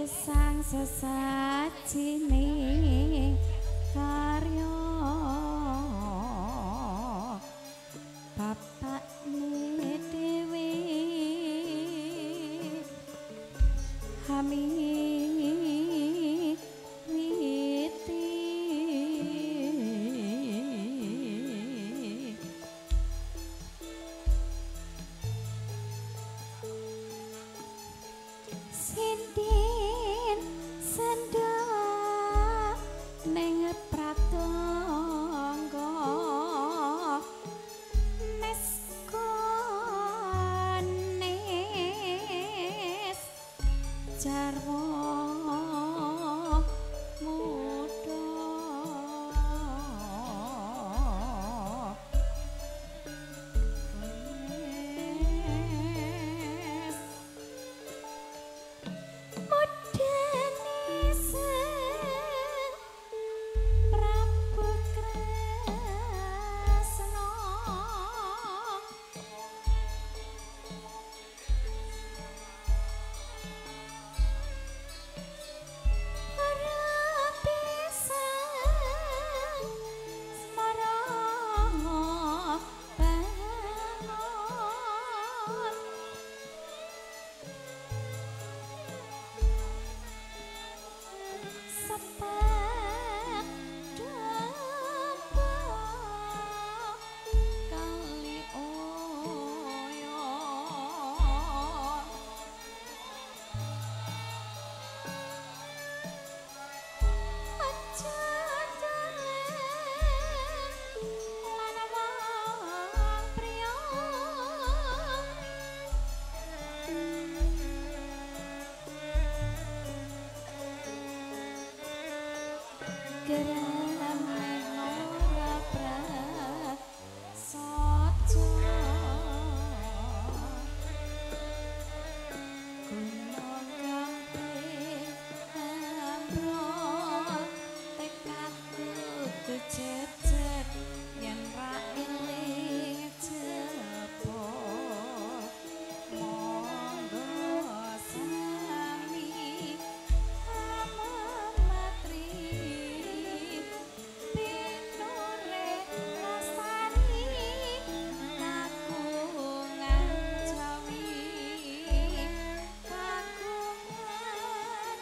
Gesang sesajine karya bapakne dhewe hami witi sinden sendha ning pratangga neskones jarwo muda mudane sang Prabu Kresna ora bisa smara bangun sepak domba kali oyo aja dalan lan wong priya geram ora prasaja gunung gamping ambrol tekad kudu jejer yen ra eling jebol monggo sami amatri pinure lestari kagungan Jawi kagungan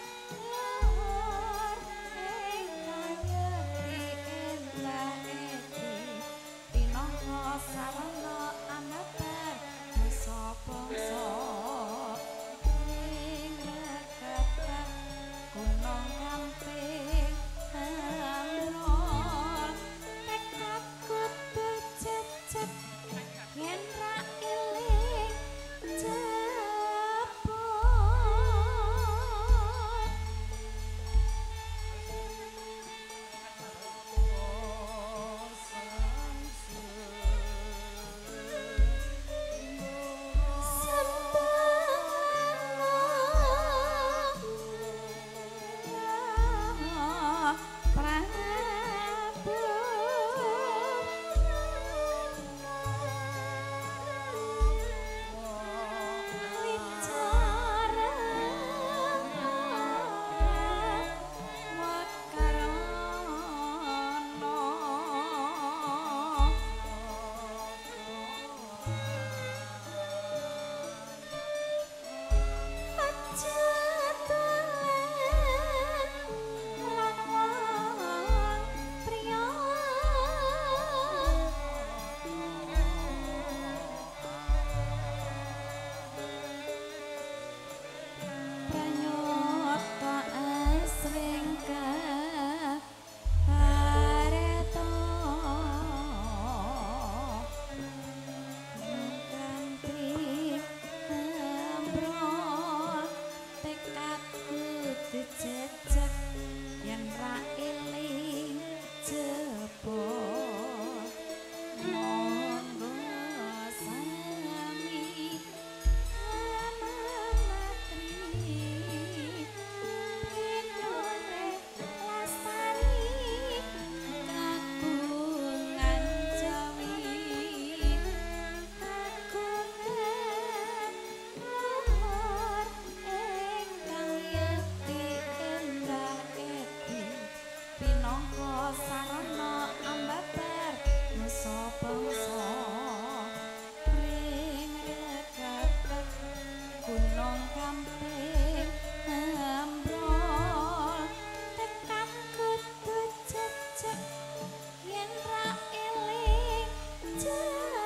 luhur ingkang yekti endah eti tinaha sarana anebar basa bangsa ing reketan gunung gamping ambrol tekad kudu jejeg yen ra eling jebol. Sembah Bangsa pring rekek gunung kamping ambrol tekan kudu jejeg yen ra eling jebol.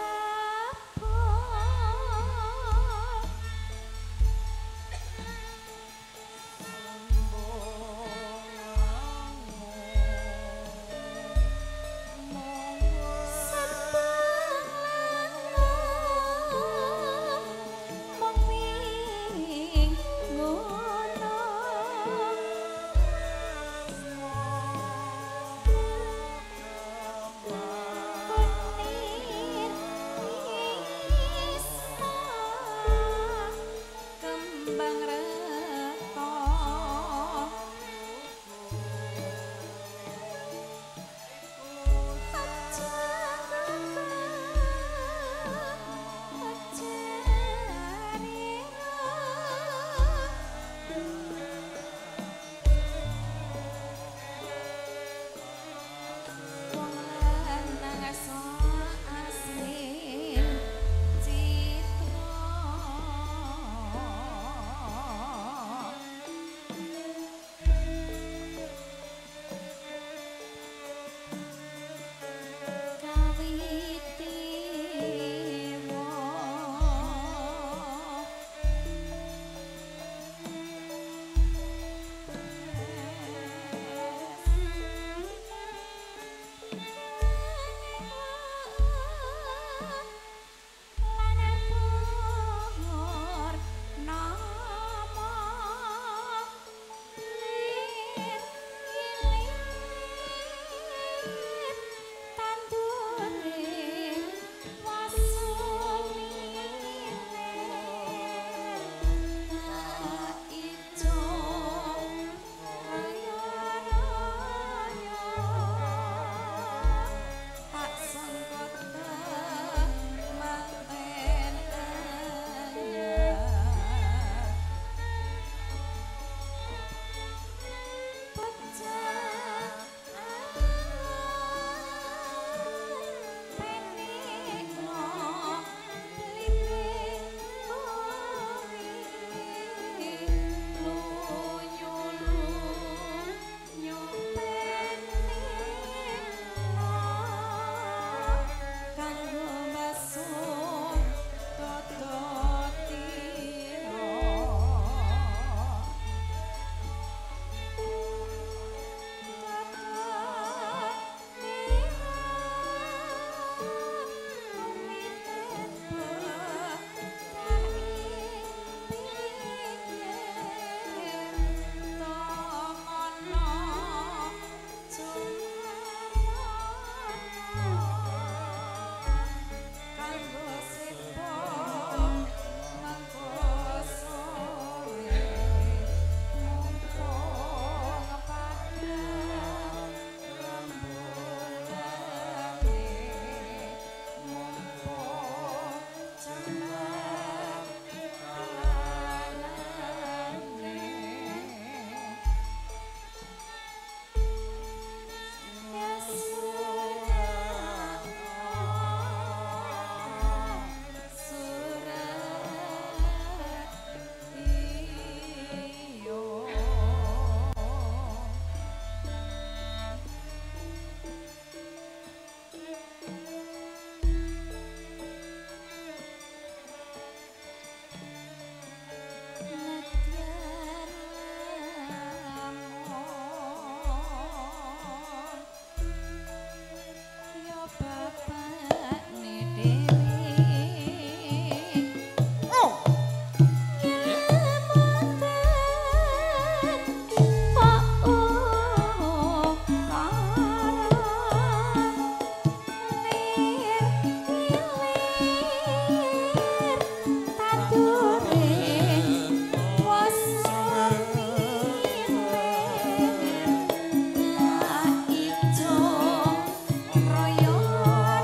Royo royo.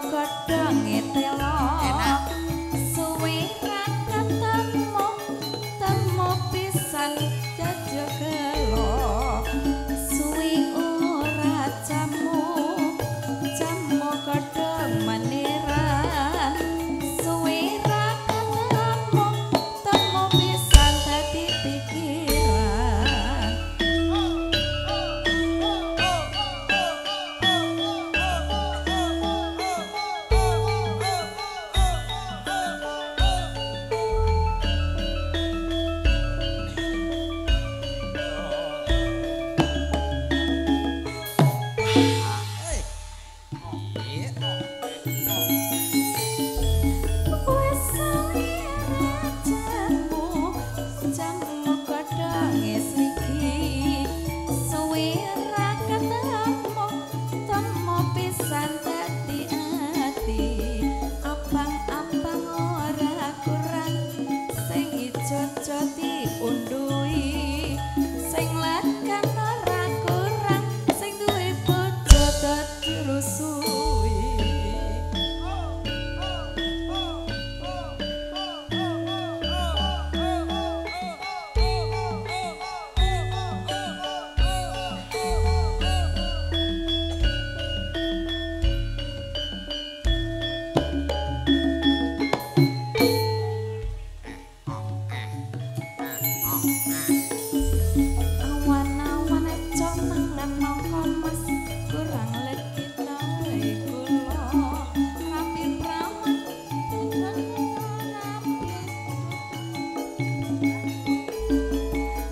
Godhonge telo. Enak. Suwe ra ketemu, temu pisan jajogelo. Suwe ora jamu, jamu godhong maniran. Suwe ra ketemu, temu pisan dadi pikiran. Wis suwe ra jamu, jamu godhonge sligi. Suwe ra ketemu, temu pisan dadi ati. Abang-abang ora kurang, sing ijo diundui, sing lakan ora kurang, sing duwe bojo dadi rusui. Awan-awan aja mangan mangka mas, kurang legi tae kula. Rapi prawan rapi.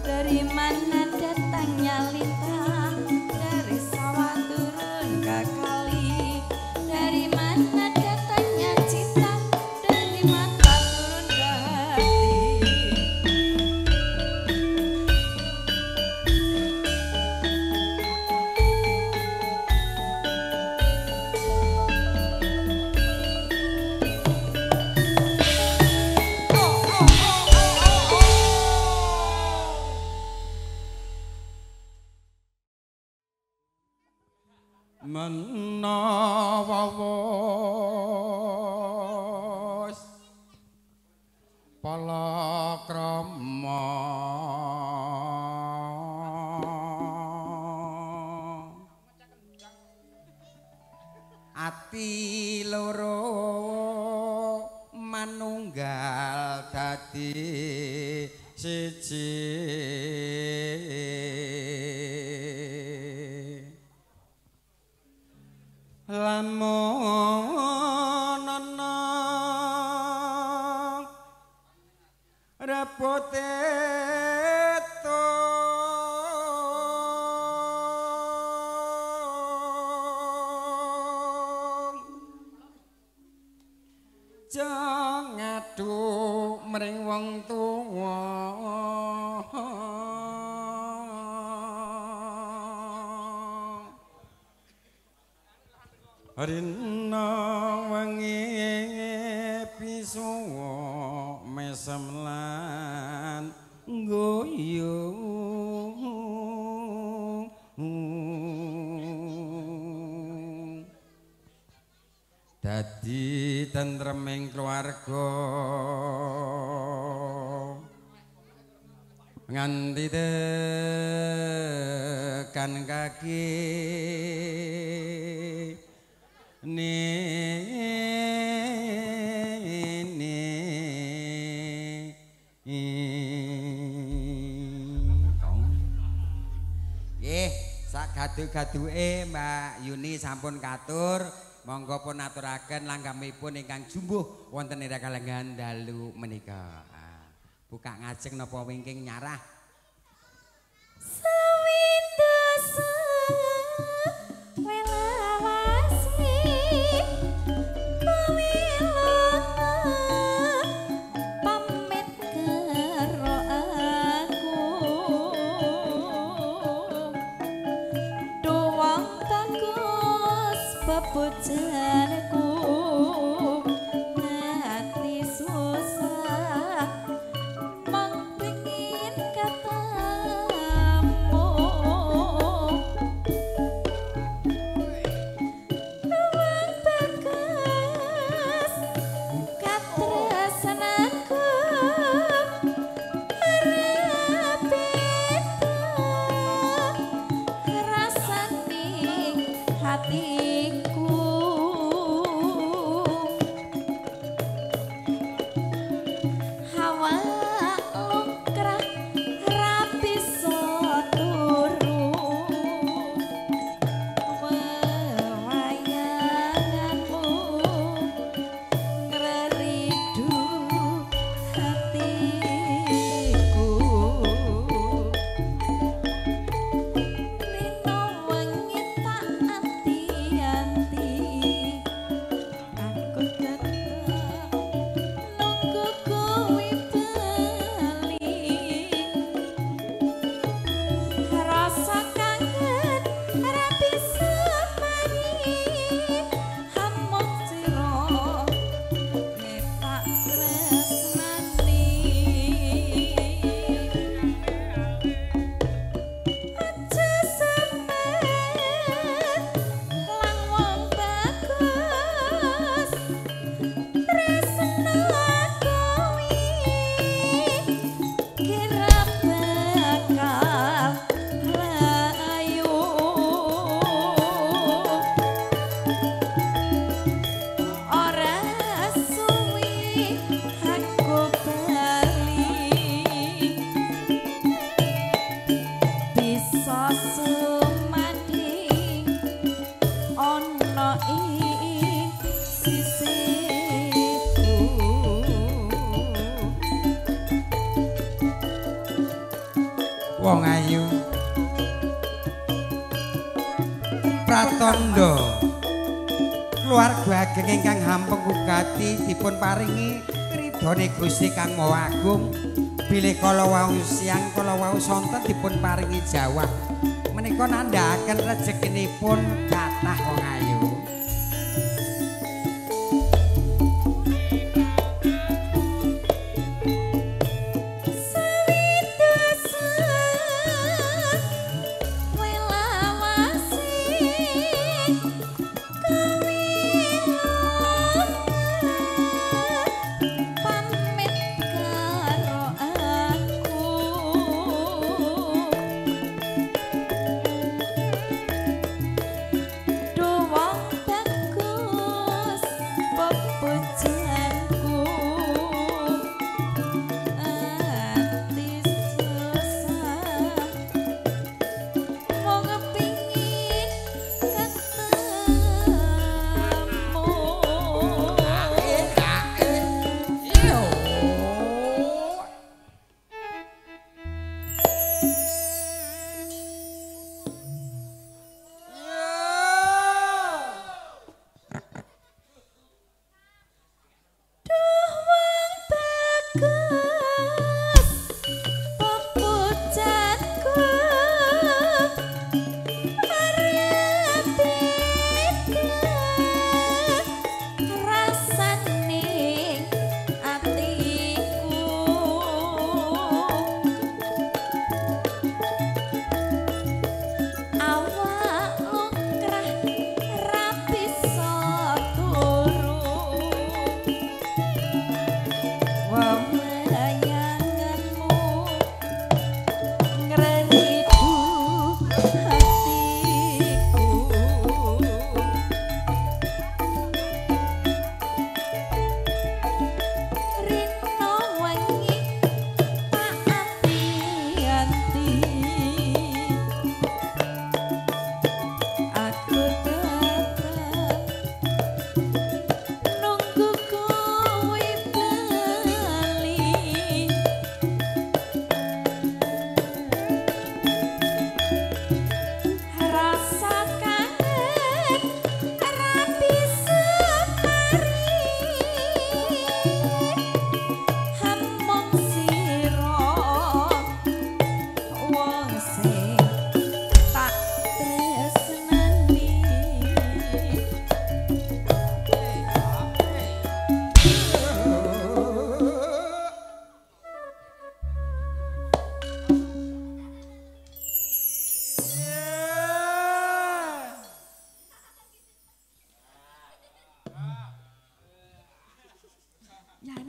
Dari mana datangnya lintah? Dari sawah turun ke kali. Dari mana datangnya cinta? Dari mata turun ke hati. Menawa wis palakrama ati loro manunggal dadi siji. Lamun ana repote tung aja ngadu mring wong tuwa. Rina wengi pisuwa mesem lan guyu. Dadi tentreming keluarga nganti tekan kaki nene. Nggih, sak gadu-gaduke Mbak Yuni sampun katur. Monggo pun aturaken langgamipun ingkang jumbuh wonten ing kalenggahan dalu menika. Buka ngajeng napa wingking nyarah. Sawindasa welawasi pamilana pamit karo aku. Doang bagus bebojanku ati susah mong pengin ketemu. Doang bagus hatiku. Hawa lungkrah ra bisa turu, wewayanganmu ngreridu hatiku. Rino wengi tak anti-anti, aku tetep nunggu kowe bali. Rasa kangen ra bisa mari, amung sira nek tak tresnani. Aja sampe lang wong bagus tresno kowe kira bakal layu. Ora suwi aku bali, bisa sumandhing ana ing sisiku. Wong ayu pratandha keluarga ageng ingkang hampeng gugati dipun paringi ridhone Gusti Kang Maha Agung bilih kala wau siang kala wau sonten dipun paringi jawah menika nandhakaken rejekinipun kathah wong ayu.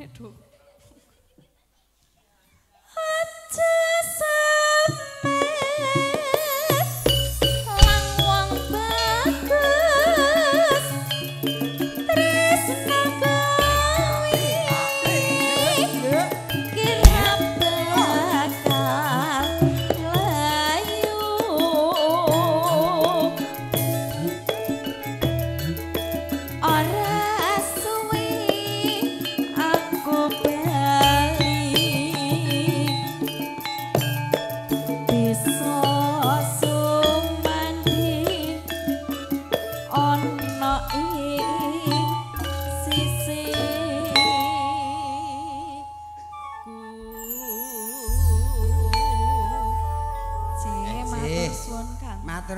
Aduh. Aja sampe lang wong bagus.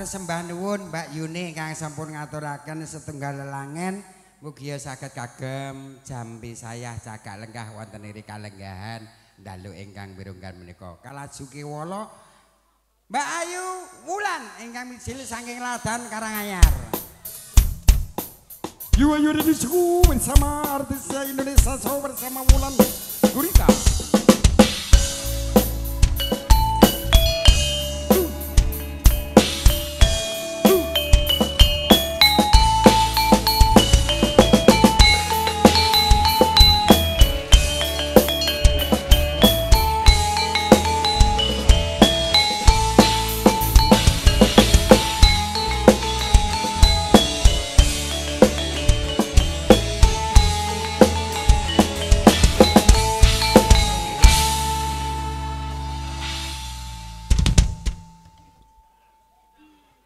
Matur sembah nuwun Mbak Yuni ingkang sampun ngaturaken setunggal lelangen. Mugi saged kagem jampi sayah cagak lenggah wonten ing kalenggahan dalu ingkang wirunggan menika. Kalaju kewala Mbak Ayu Wulan ingkang mijil saking Ladan Karanganyar. Yu Ayu Rizku bersama artis Indonesia Show bersama Wulan Gurita.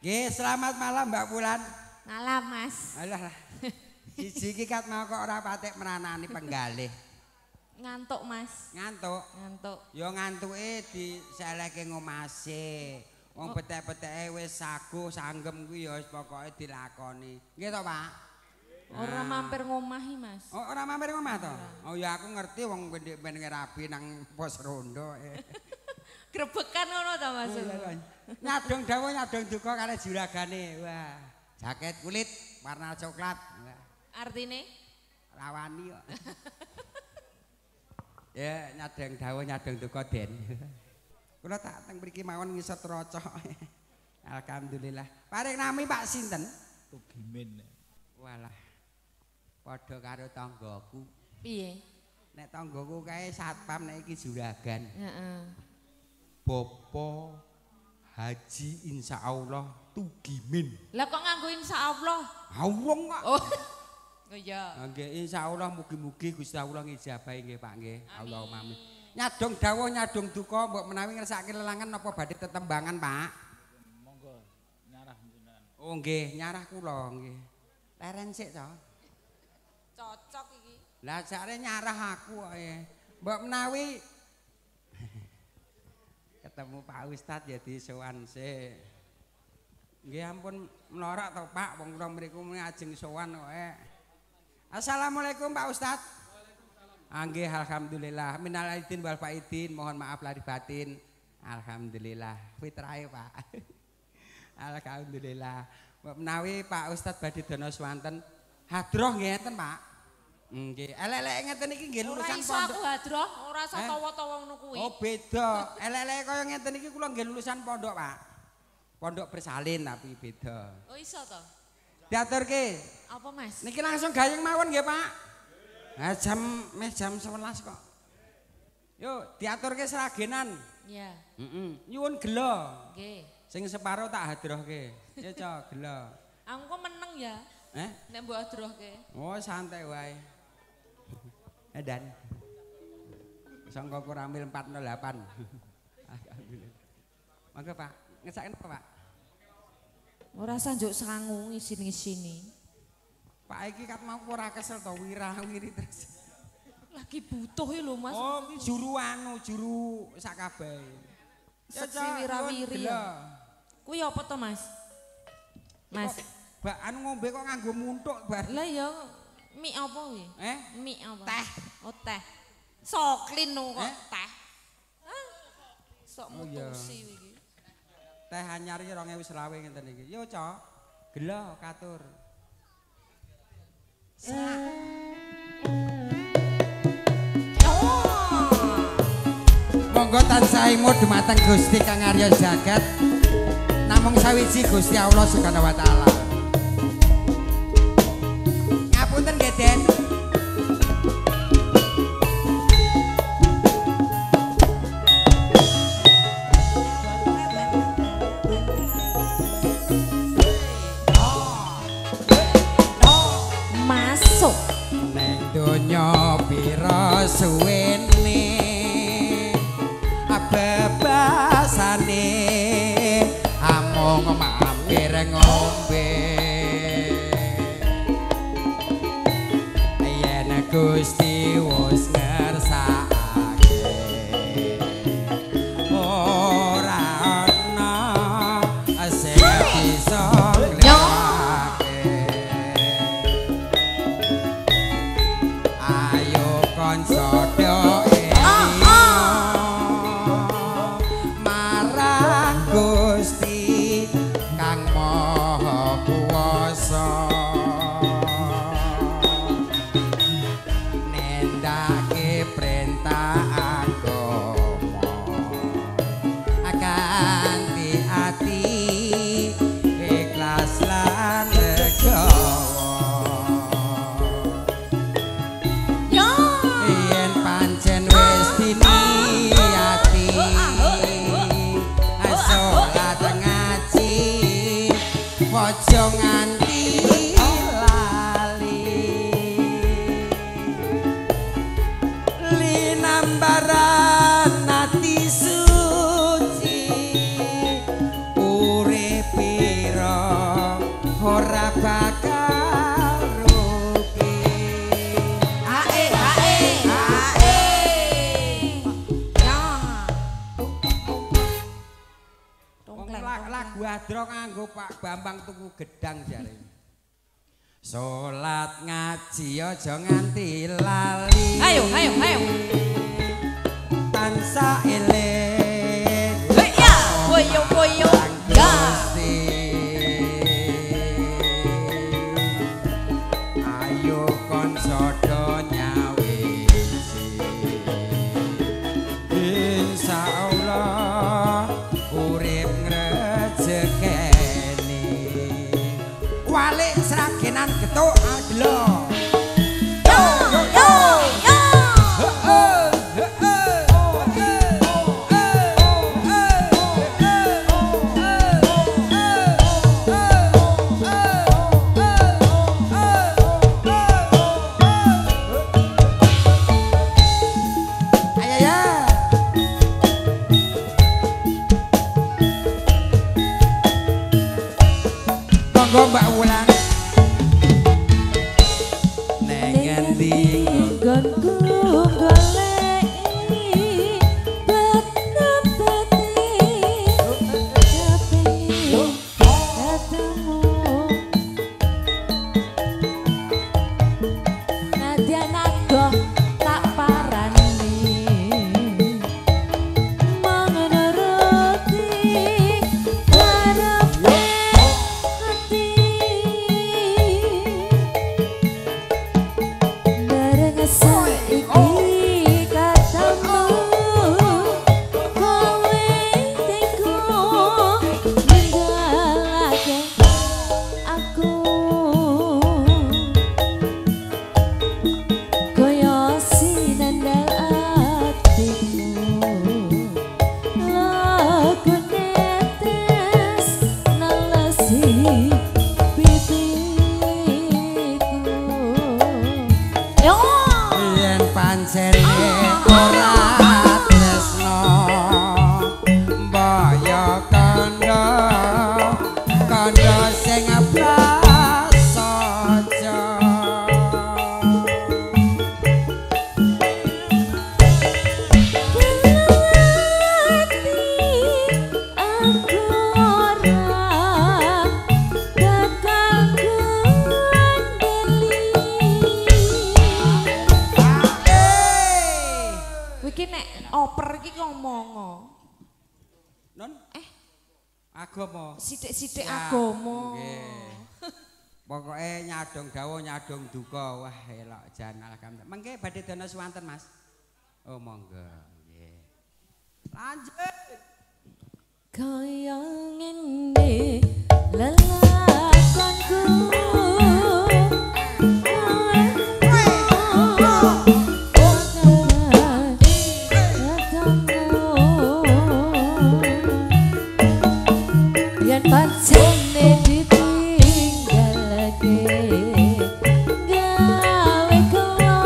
Nggih, selamat malam Mbak Wulan. Malam, Mas. Alah. Siji iki kat mau kok ora patek meranani penggalih. Ngantuk, Mas. Ngantuk? Ngantuk. Ya ngantuke diselehke ngomase. Wong petek-peteke wis saguh sanggem kuwi ya wis pokoke dilakoni. Nggih to, Pak? Ora mampir ngomahi, Mas. Oh, ora mampir ngomah to? Oh ya aku ngerti wong ben rabi nang pos rondo. Grebekan ngono to, Mas. Nyadong dawuh nyadong duka kalih juragane. Wah, jaket kulit warna coklat. Wah. Artine? Rawani kok. Ya, nyadong dawuh nyadong duka Den. Kula tak teng mriki mawon ngisot rocok. Alhamdulillah. Paring nami Pak sinten? Tugimin. Walah. Padha karo tanggaku. Piye? Nek tanggaku kae satpam nek iki juragan. Heeh. Bapak Haji insyaallah Tugimin. Lah kok nganggo insyaallah? Urung kok. Oh. Oh iya. Nggih insyaallah mugi-mugi Gusti Allah ngijabahi nggih Pak nggih. Allahumma amin. Nyadong dawuh nyadong duka mbok menawi ngersake lelangan napa badhe tetembangan Pak? Monggo nyarah jenengan. Oh nggih, nyarah kula nggih. Leren sik to. Cocok iki. Lah jare nyarah aku kok. Mbok menawi ketemu Pak Ustad ya disowan sik. Nggih ampun mlorak to Pak, wong kula mriku ajeng sowan kok. Assalamualaikum Pak Ustad. Waalaikumsalam. Nggih alhamdulillah. Minal aidin wal faidin, mohon maaf lahir batin. Alhamdulillah. Fitrahe Pak. Alhamdulillah. Menawi Pak Ustad badhe dana swanten hadroh nggih ngeten Pak. Nggih, elek-eleke ngeten iki nggih lulusan pondok. Ora iso aku hadroh, ora iso tawa-tawa ngono kuwi. Oh beda. Elek-eleke kaya ngeten iki kula nggih lulusan pondok, Pak. Pondok bersalin tapi beda. Oh iso to? Diaturke. Apa, Mas? Niki langsung gayeng mawon nggih, Pak. Nah, jam meh jam 11 kok. Yo, diaturke Sragenan. Iya. Heeh. Nyuwun gela. Nggih. Sing separo tak hadrohke. Ya, Cok, gela. Aku kok meneng ya. Eh? Nek mbok hadrohke. Oh, santai wae. Dan sangka Koramil 408. Alhamdulillah. Monggo Pak, ngesaken apa Pak? Ora usah njuk sangu ngisin-ngisini. Pak iki kat mau ora kesel to wirah-wiri terus. Lagi butuh lho Mas. Oh, iki juru anu, juru sak kabeh. Seksi wirawiri. Kuwi apa to Mas? Mas. Bak anu ngombe kok nganggo muntuk bar. Lah ya mie apa kuwi? Eh? Mie apa? Teh. Oh, teh. Soklin kok teh. Hah? Sok mutusi iki. Teh anyar iki 2025 ngenten iki. Yo, Cok. Gela katur. Selak. Monggo tansah imut dumateng Gusti Kang Arya Jagat. Namung sawiji Gusti Allah Subhanahu wa taala. Ngapunten nggih, Den. Masuk neng donya pira suwene bebasane amung mampir ngombe yen Gusti wis ngersakake ora ana sing kanca do marang Gusti Kang Maha Kuwasa nindakake perintah agama kanthi ati ikhlas lan legawa. Yen pancen wis diniati salat ngaji aja nganti lali linambaran ati suci urip pira ora bakal rugi. Ae ae ae. Ya. Wong lagu adro nganggo Pak Bambang tuku gedang jare. Salat ngaji aja nganti lali. Ayo ayo ayo. Tansah eling. Ya, boyo boyo. Ya. Ayo kanca do nyawiji. Insyaallah urip ngrejekeni. Walik Sragenan getuk adlo. Yo yo yo. Ayo ya. Monggo Mbak Wulan. Neng endi nggonku goleki betepati kepengin ketemu nadyan adoh tak parani mengenuruti karepe ati bareng saiki ketemu kowe teko ninggalake aku kaya sinandal atiku lagu netes nalasi pipiku. Yo. Yen pancen ora tresno mbaya kandha kandha sing prasaja. Aku ora bakal kandeli. Kowe iki nek oper iki ngomong. Non? Agama. Sithik-sithik Ya, agama. nggih. Pokoke nyadong dawuh nyadong duka. Wah, elok jan alhamdulillah. Mengke badhe dana suwanten, Mas. Oh, monggo. Nggih. Lanjut. Kaya ngene lelakonku yen pancene ditinggalake gawe kelo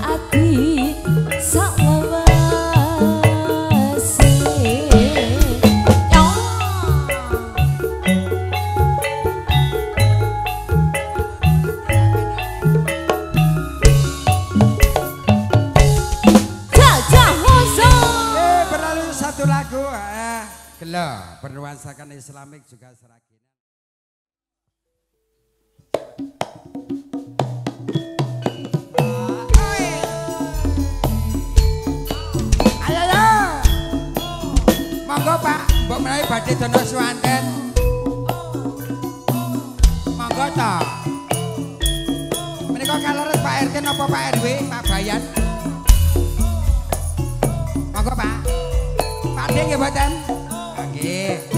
ati saklawase. Yo. Jaja hoso. Berlalu satu lagu. Gelo, bernuansakan Islamik juga Sragenan. Menawi badhe dono swanten. Monggo ta. Menika kaleres Pak RT napa Pak RW, Pak Bayan? Monggo Pak. Pak D nggih mboten? Nggih.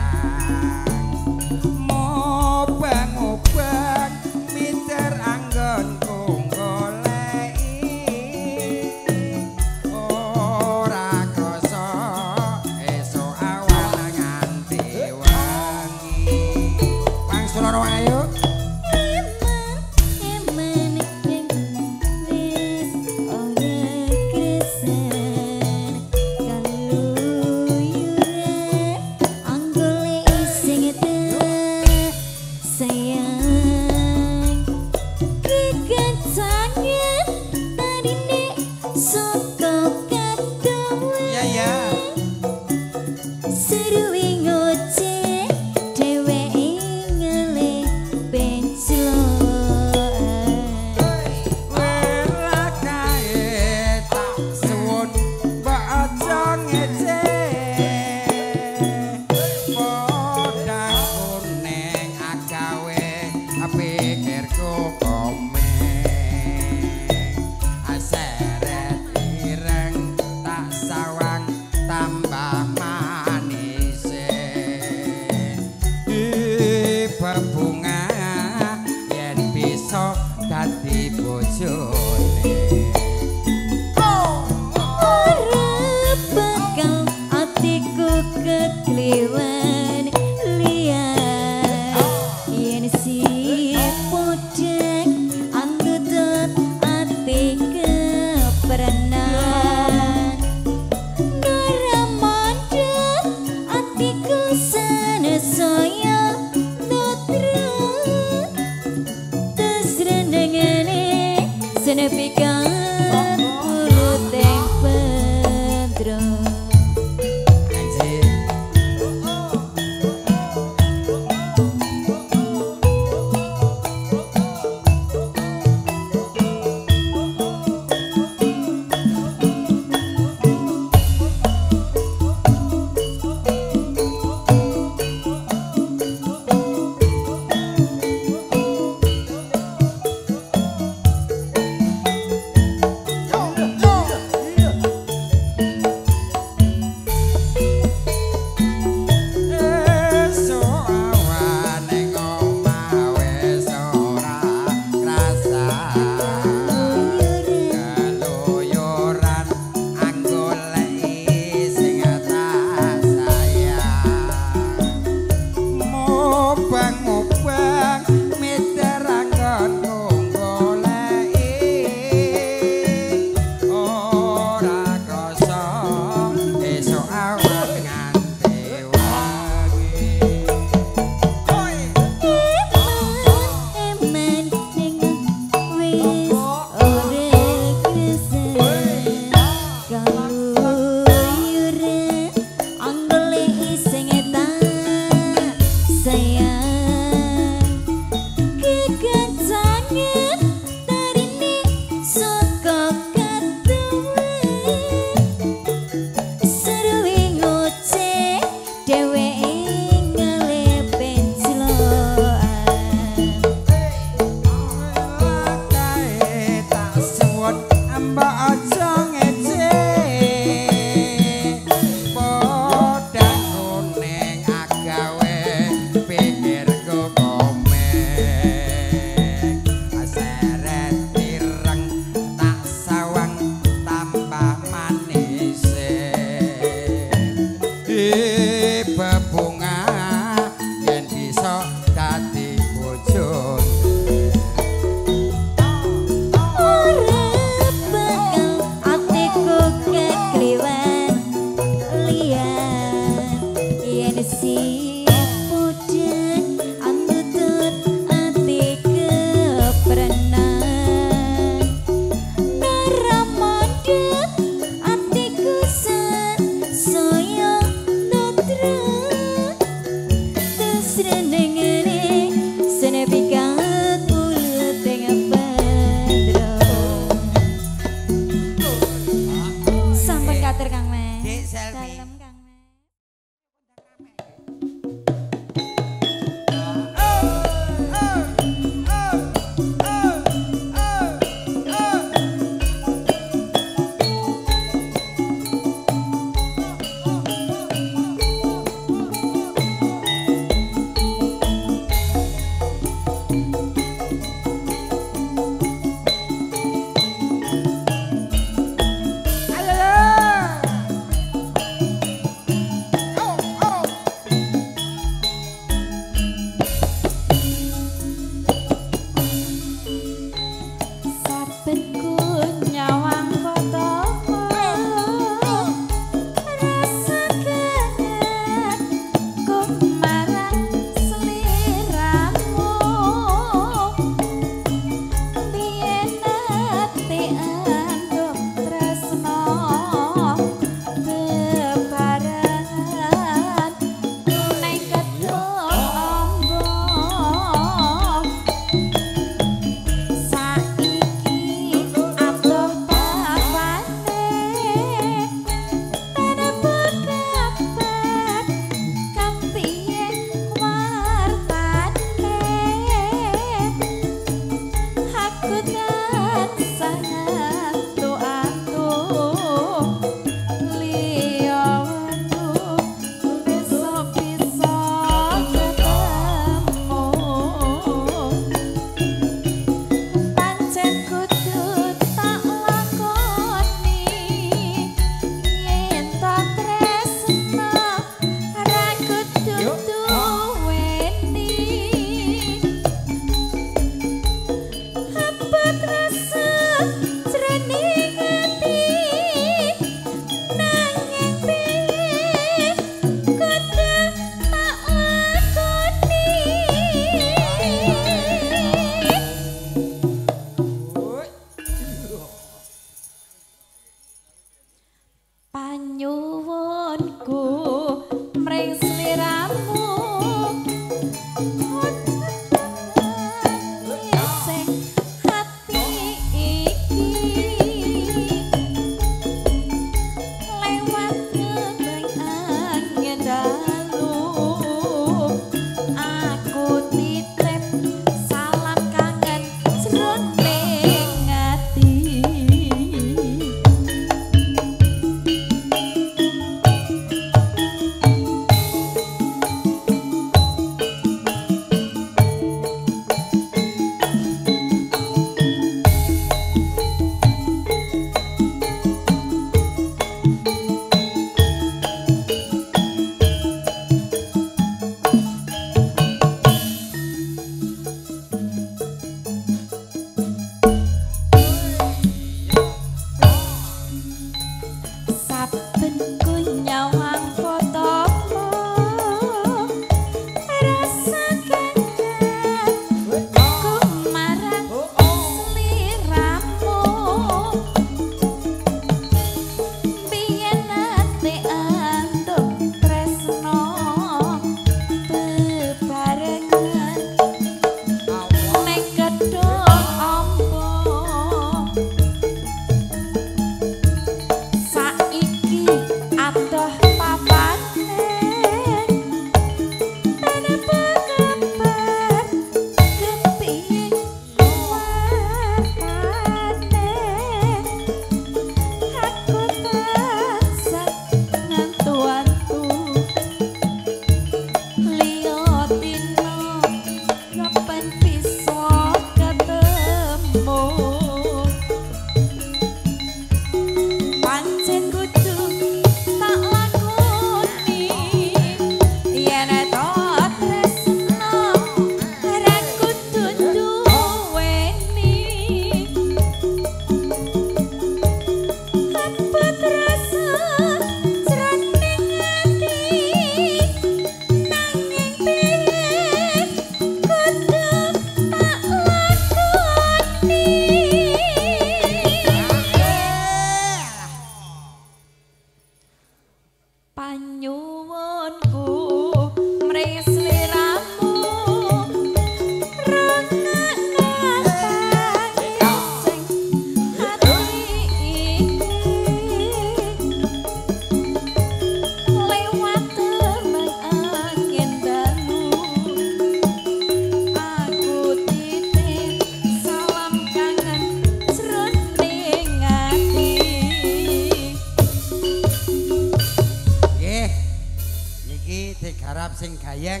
Digarap sing gayeng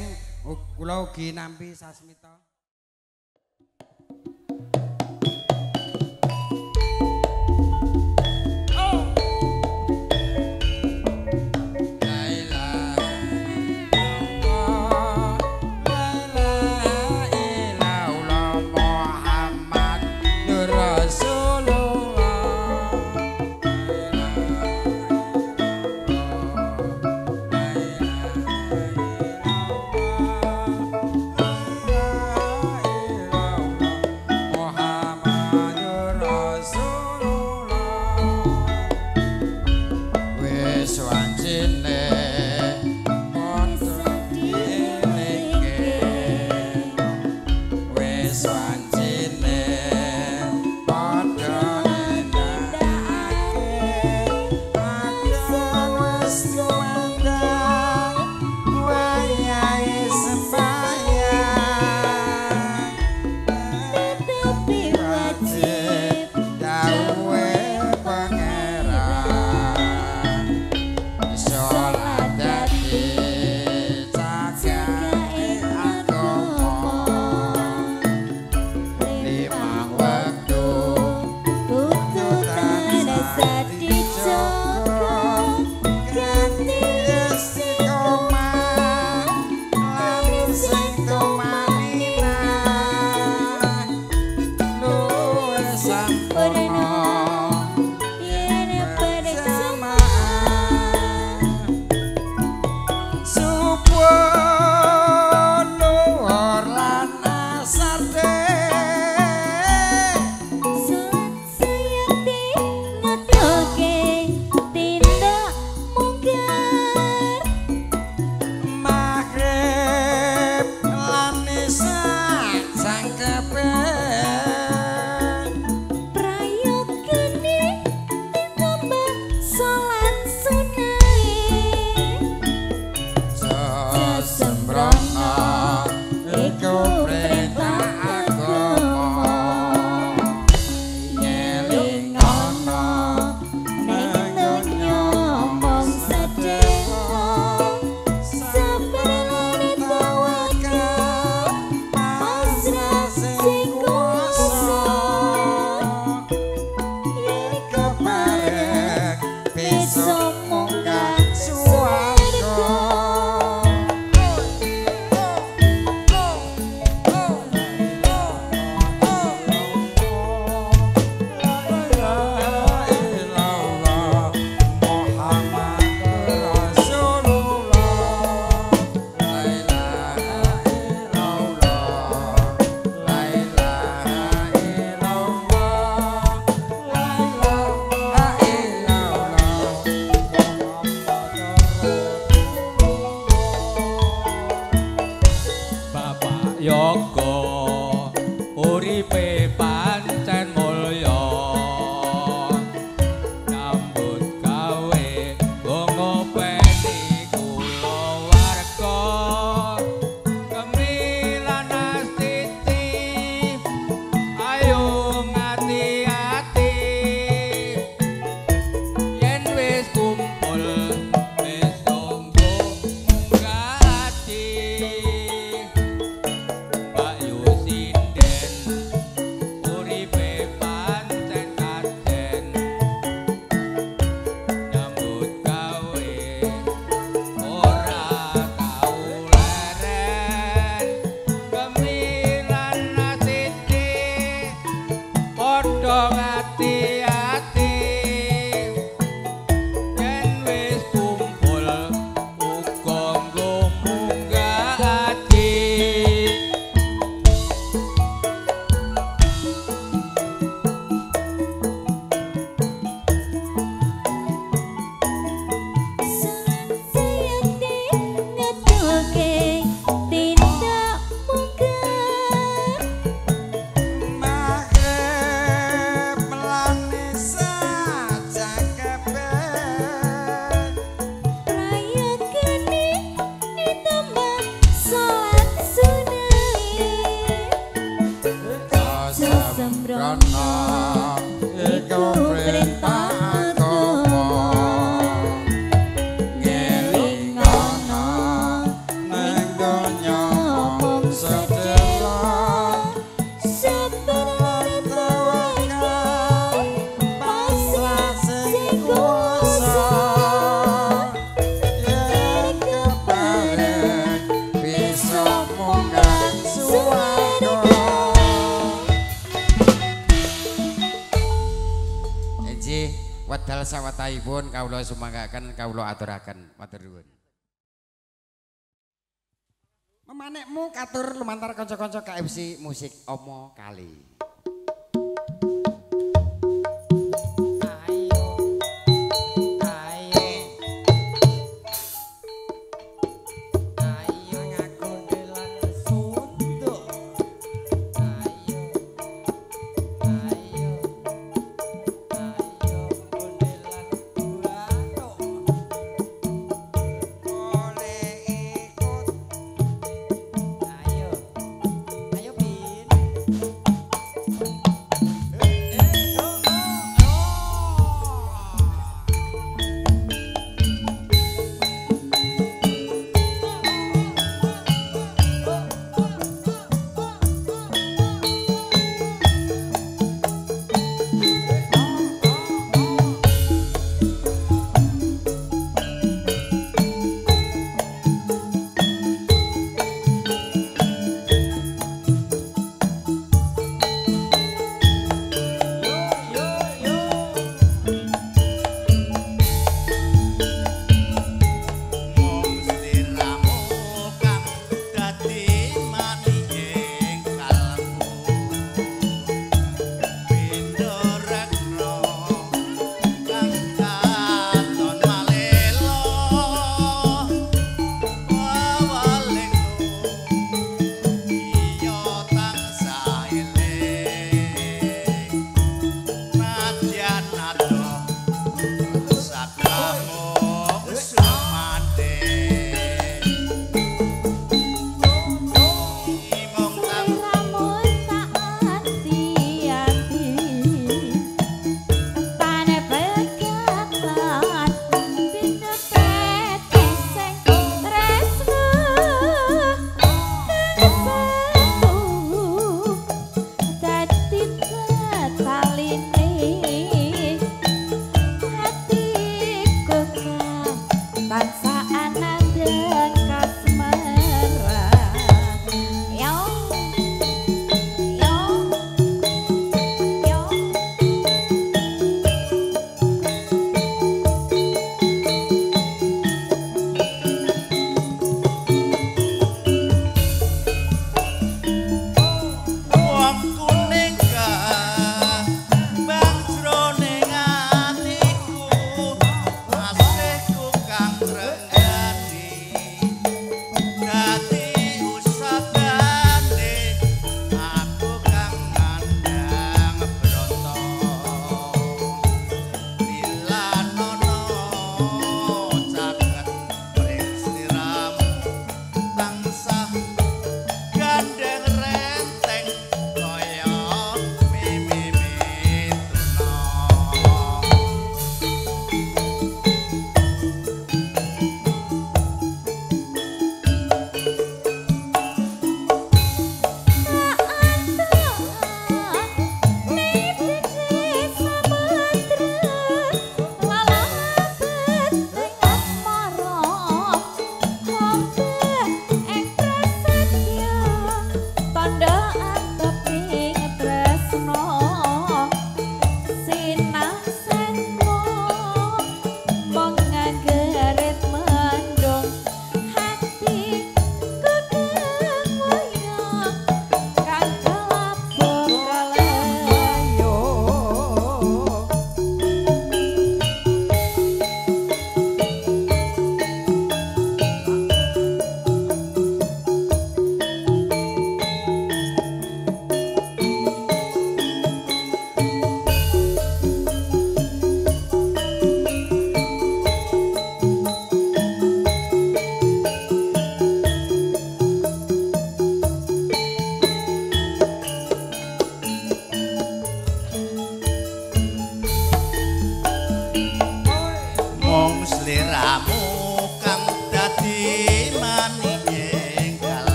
kula ugi nampi sasmita. La sampurna yen berjamaah subuh luhur lan asar salat sayate ngetoke tindak mungkar maghrib lan isya sangkepe prayogane ditambah salat sunahe sesembrono iku perintah agama ngelingono ning donya mung sedhela sabar lan tawakal pasrah sing kuwasa yen keparek besok munggah swarga. Bapak Yoga uripe pancen mulya nyambut gawe ngopeni kulawarga kemilan astiti ayo ngati-ati yen wis kumpul besok nggo munggah ati. Pak Yusinden uripe pancen kajen nyambut gawe ora tau leren kemilan asiti padha ngati-ati yen wis kumpul uga nggo munggah ati. Salat sayate ngetoke tindak mungkar Maghrib lan isya jangkepe prayogane ditambah salat sunahe sesembrono iku perintah agama ngelingono ning donya mung sedhela sabar lan tawakal pasrah sing kuwasa yen keparek bisa munggah swarga. Inggih, wedal sawetahipun kawula sumanggaken kawula aturaken matur nuwun. Memanekmu katur lumantar kanca-kanca KFC Musik Omo Kali. Ayo, ayo, ayo ngagondelan sunduk. Ayo, ayo, ayo gondelan bathuk. Boleh ikut Ayo, ayo Pin.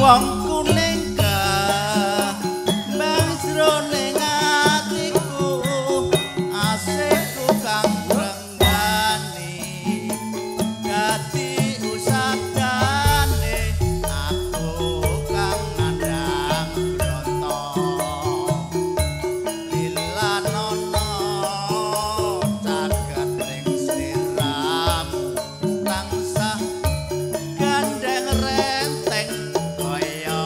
Wong kuning kembang jroning atiku, asikku kang renggani dadi usadane aku kang nandhang brata lilanono caket ring sliramu tansah gandeng renteng kaya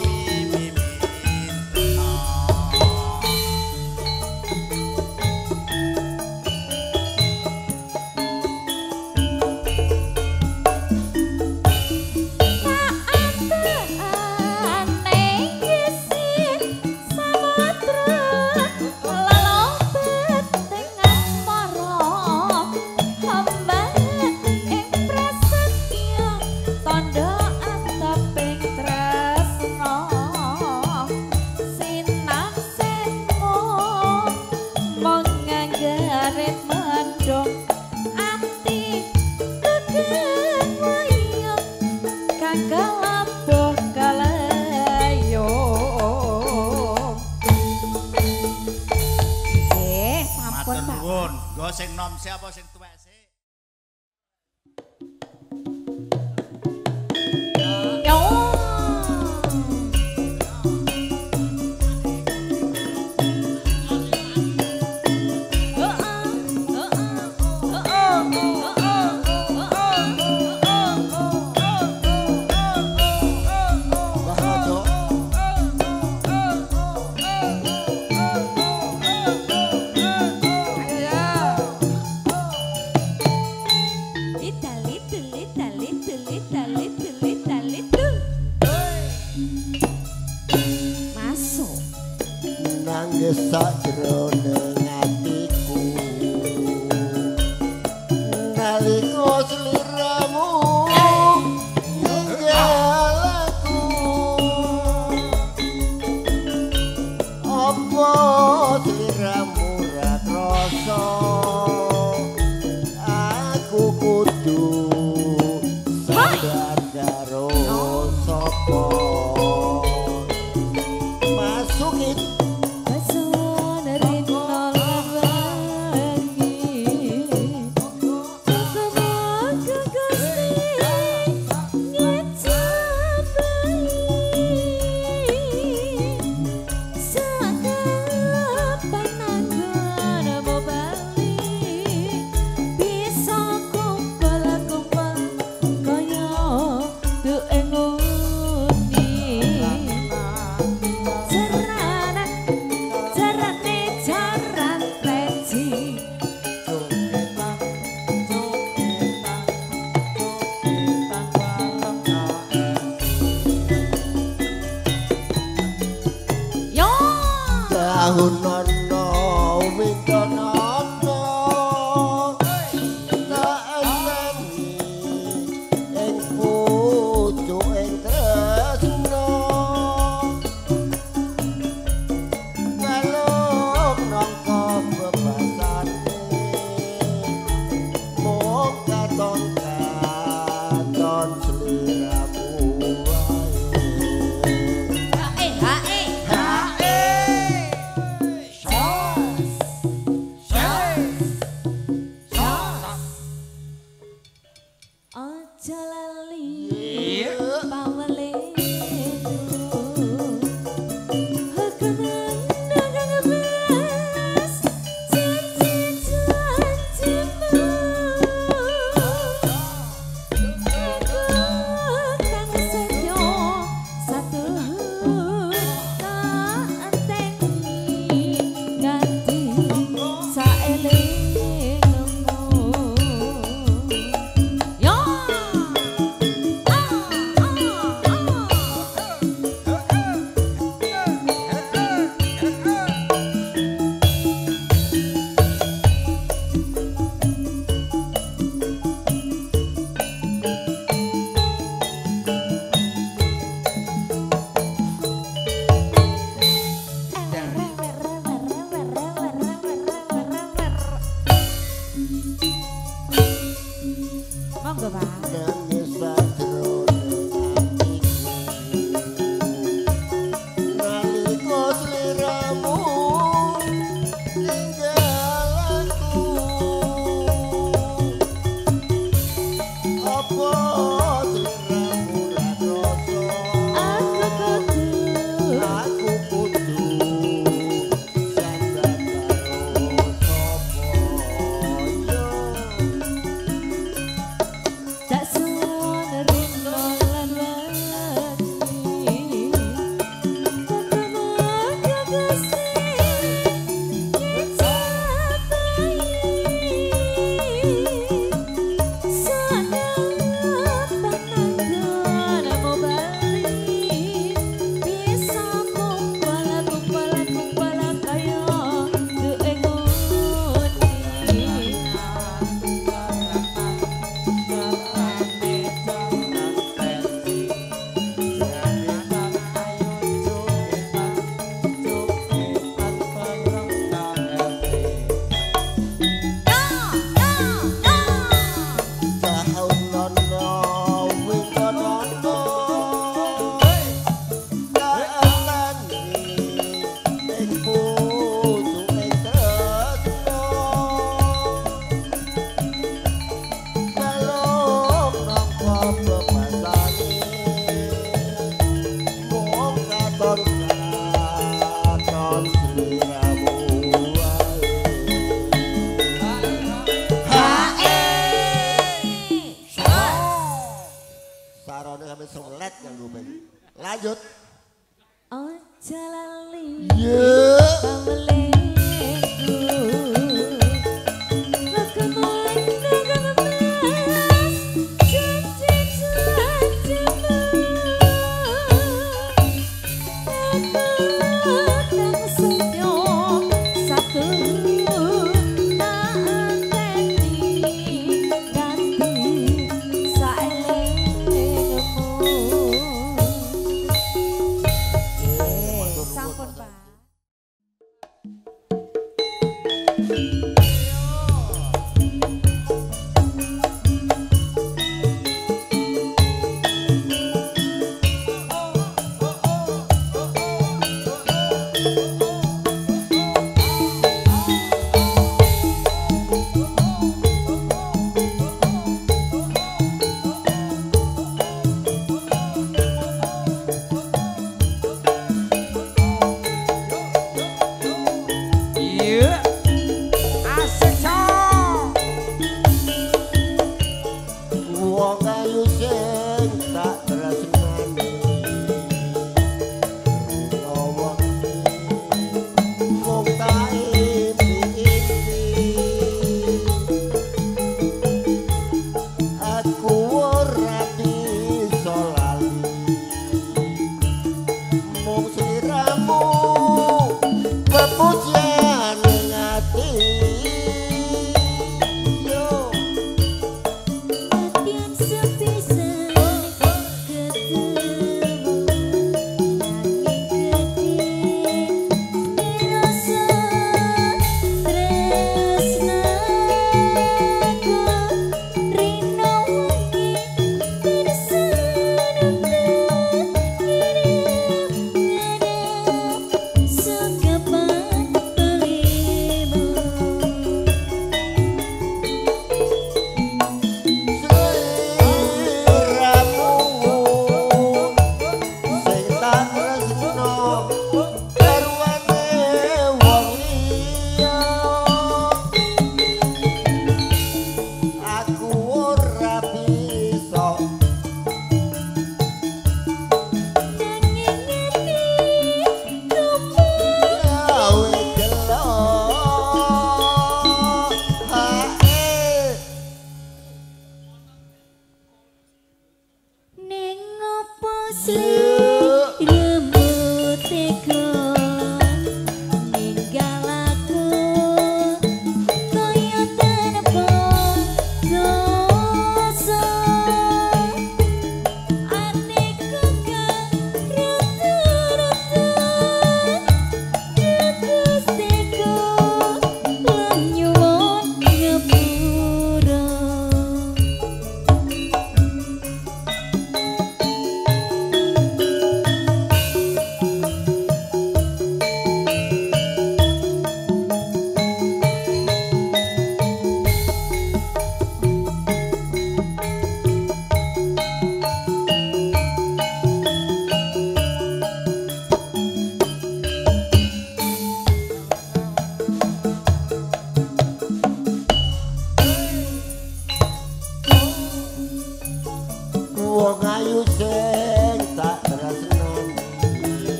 mimi-mintena. Kalabuh kalayung. Nggih, sampun Matur Pak. nuwun. Nggo sing nom sik apa sing tuwek sik? Yo. Mbah Rojo. Masuk. Nangis sajroning atiku nalika sliramu ninggal aku, apa sliramu ra krasa aku kudu sadar karo sapa masukin. Yo. Tahunono wintonono tak enteni ing pucuk ing tresno balung nangka bebasane mung katon katon sliramu wae. Hae hae. Jos. Lanjut. Ojo lali. Ye. Pamelingku. Sampun, Pak. Iya.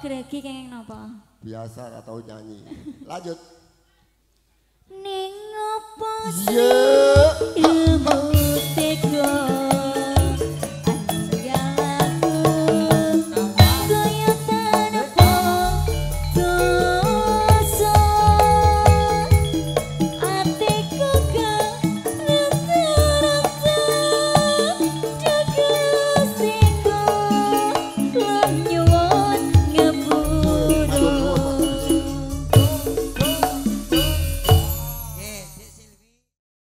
grogi kenging napa? Biasa ora tau nyanyi. Lanjut. Ning opo Iya.